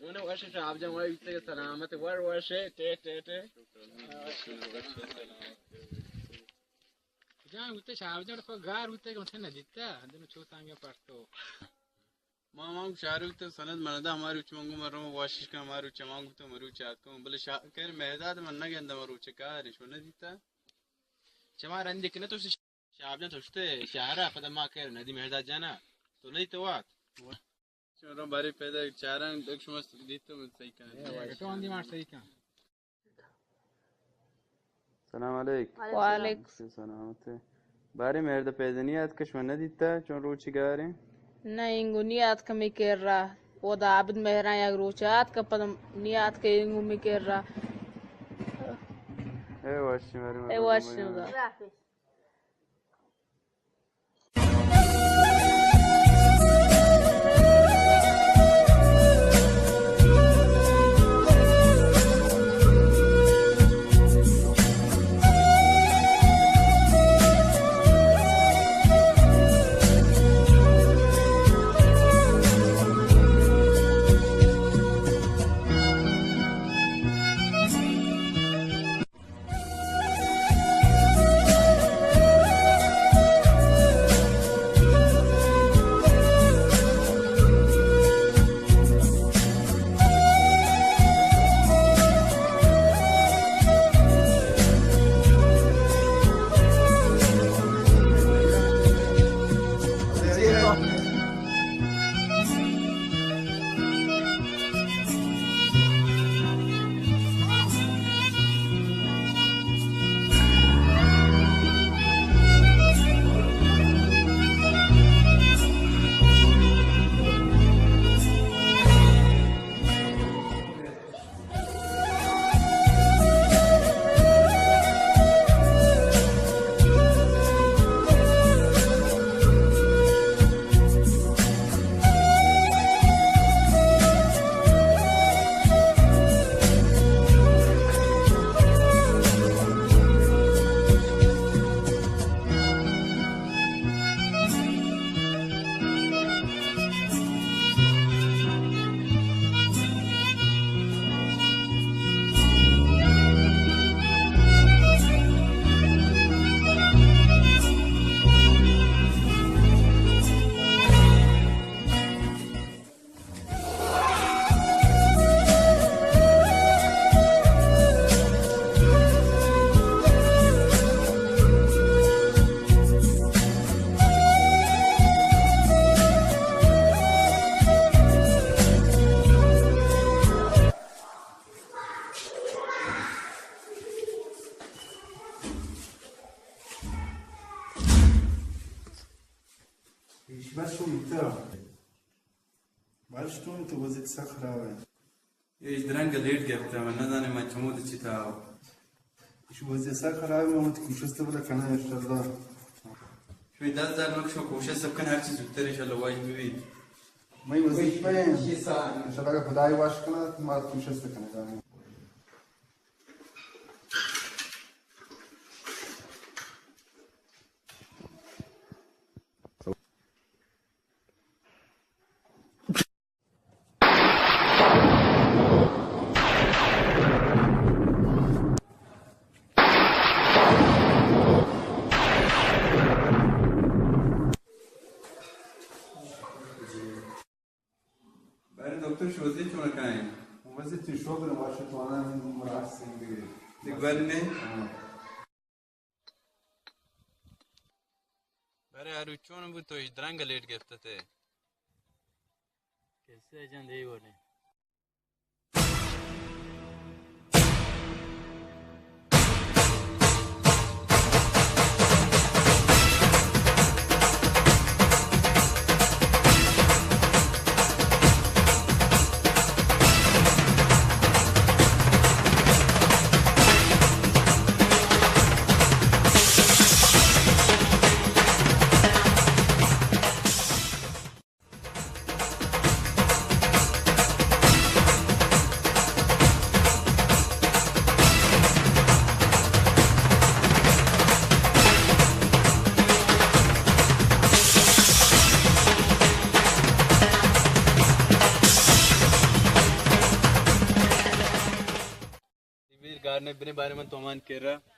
من وش، شاب جان وای بیتے، سلامت، وڑ وش، ٹے، ٹے، ٹے۔ جان ہوتے شاب جان پہ گار ہوتے کہ متے نہ دیتا، دن چو تانگے پڑتو۔ ما، ما شارو تو سند مندا ہمارو چمنگو مرو واشش کا ہمارو چمنگو تو مرو چات کو، بلے شا-، کر مہداد من نہ گندا مرو چکار شو نہ دیتا۔ چما رندی کنه تو شاب جان تو شتے شہرا، پدا ما کر ندی مہداد جانا، تو نہیں تو وات۔ چون رو باری پیدا چاران دک شما دیتو من صحیح کن۔ تو اندی مار صحیح کن۔ سلام علیک۔ وعلیک۔ سلامت۔ بارے مرد پیدنی آتکش من ندیتا، چون روچی گاریں؟ نہ، اینگو نی آتک می کرا۔ او دا عابد مہران یک روچ آتک، پد نی آتک اینگو می کرا۔ اے واشی مری اے واشی مری۔ ایش بس شو میتر۔ بس تو تو وضعیت سخت خراب ہے۔ ایش درنگ لیٹ گپتا، من نزانے من چمود چی تھا۔ ایش وضعیت سخت خراب ہے، من کوشش تو بلا کنا انشاءاللہ۔ شوی دس ہزار لوگ شو کوشش سب کن ہر چیز زودتر انشاءاللہ واش بی۔ میں وضعیت پہ انشاءاللہ اگر خدای واش کنا تو ما کوشش تو کنا جانے۔ باریں دکتر شوزی چون کائیں؟ وزی تی شوگر واشتوانا مراس سنگری۔ دیگه باریں نے؟ ہاں۔ برے ہرو چون بوت تو اش درنگ لیٹ گپتتے؟ کسے جن دی ورے۔ کار نے بنے بارے من تو مان کر رہا۔